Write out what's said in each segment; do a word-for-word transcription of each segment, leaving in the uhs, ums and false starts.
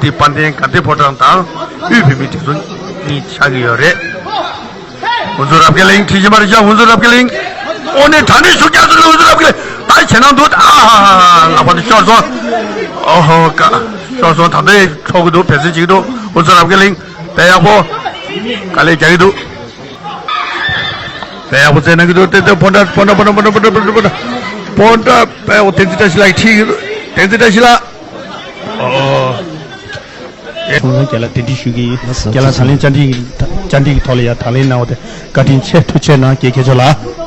དེ་དཔལ་ལྡན་དགའ་ལྡན་ཕོ་བྲང་དང་དབུས་བོད་མིའི་སྒྲིག་འཛུགས་གཉིས་ཆགས་ཀྱི་ཡོད་རེད། ཧུན་སུར་རབ་རྒྱས་གླིང་ཁྲིད་ཀྱི་མ་རེད་ཤག་ཧུན་སུར་རབ་རྒྱས་གླིང་། ཨོ་ནི་ད་ནི་ཤུགས་རྒྱག་ཚུལ་ཧུན་སུར་རབ་རྒྱས་གླིང་། ད་ཁྱེད་ནང་འདུག་ཨ་ཧ་ཧ་ཧ། ལག་པ་འདི་ཤོར་སོང་། ཨོ་ཧོ་ཀ་ཤོར་སོང་། ད་ལྟ་འཕྲོག་གི་འདུག་འབད་བརྩོན་བྱེད་ཀྱི་འདུག་ཧུན་སུར་རབ་རྒྱས་གླིང་། དཔེ་ཡག་པོ། དཀའ་ལས་རྒྱག་གི་འདུག་དཔེ་ཡག་པོ་རྩེད་གནང་གི་འདུག་ཏེ་ཏེ་ཕོ་བྲང་ཕོ་བྲང་ཕོ་བྲང་ཕོ་བྲང་ཕོ་བྲང་ཕོ་བྲང་ཕོ་བྲང་། དཔེ་ཡག་པོ་བསྟན་འཛིན་བཀྲ་ཤིས་ལགས་ཀྱིས་ཁྲིད་ཀྱི་འདུག་བསྟན་འཛིན་བཀྲ་ཤིས་ལགས། ཨོ། ཁོང་རྒན་ལགས་གདན་འདྲེན་ཞུ་གི་ཡིན། རྒན་ལགས་ད་ལན་བཅར་འདྲི་ཡིན། བཅར་འདྲི་གི་ཐོག་ལ་ཡ་ད་ལན་གནང་བ་དེ་བཀའ་དྲིན་ཆེ། ཐུགས་རྗེ་གནང་། རྒན་མཁས་མཆོག་ལགས།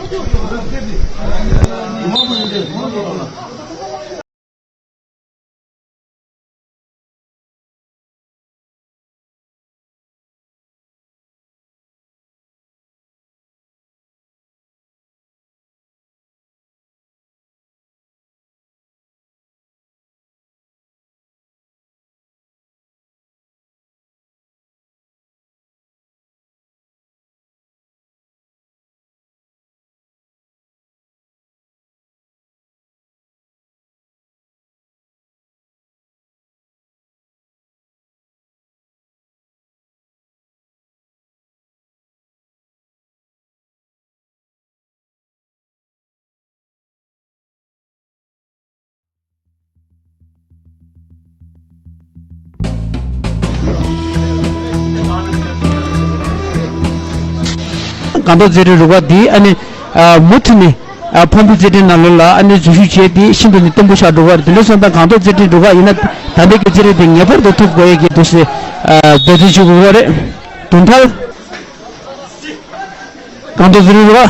སྒང་ཏོག་རྩེད་འགྲན་རུ་ཁག་འདི་ཨ་ནི་ཨ་མུ་མཐུད་ནས་ཨ་ཕོན་པོ་རྩེད་འགྲན་ནང་ལོགས་ལ་ཨ་ནི་འཛུལ་ཞུགས་བྱས་ཏེ་ཤིན་ཏུ་ནས་བརྟན་པོ་ཆགས་འགྲོ་གི་རེད། དེ་འདྲ་སོང་ཙང་སྒང་ཏོག་རྩེད་འགྲན་རུ་ཁག་ཡིན་ན་ད་ལྟའི་གི་རྩེད་རིགས་དེ་ངེས་པར་དུ་ཐོབ་དགོས་ཡས་ཀྱི་འདུ་ཤེས་ཨ་འབད་བརྩོན་ཞུ་དགོས་ཀྱི་རེད། དུང་ཐལ། སྒང་ཏོག་རྩེད་འགྲན་རུ་ཁག་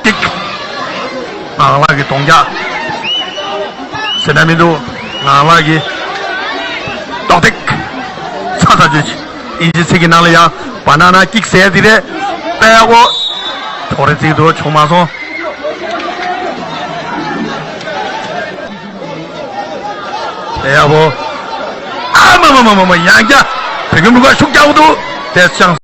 ཏིག་ངང་ལག་གི་གདོང་རྒྱག་ཟེར་ན་མི་འདུག་ངང་ལག་གི་ཏོག་ཏིག་ཚ་ཚ་བརྗོད་ཅིག་དབྱིན་ཇི་ཚིག་གི་ནང་ལ་ཡང་བ་ན་ན་ཀིག་ཟེར་དེ་རེད། དཔེ་ཡག་པོ། ཐོག་རེ་ཚིག་ཏུ་བྱུང་མ་སོང་། དཔེ་ཡག་པོ། ཨ་མ་མ་མ་མ་མ། ཡང་བསྐྱར་བོད་ཁྱིམ་རུ་ཁག་ཤུགས་རྒྱག་གི་འདུག་དེ་ཅང་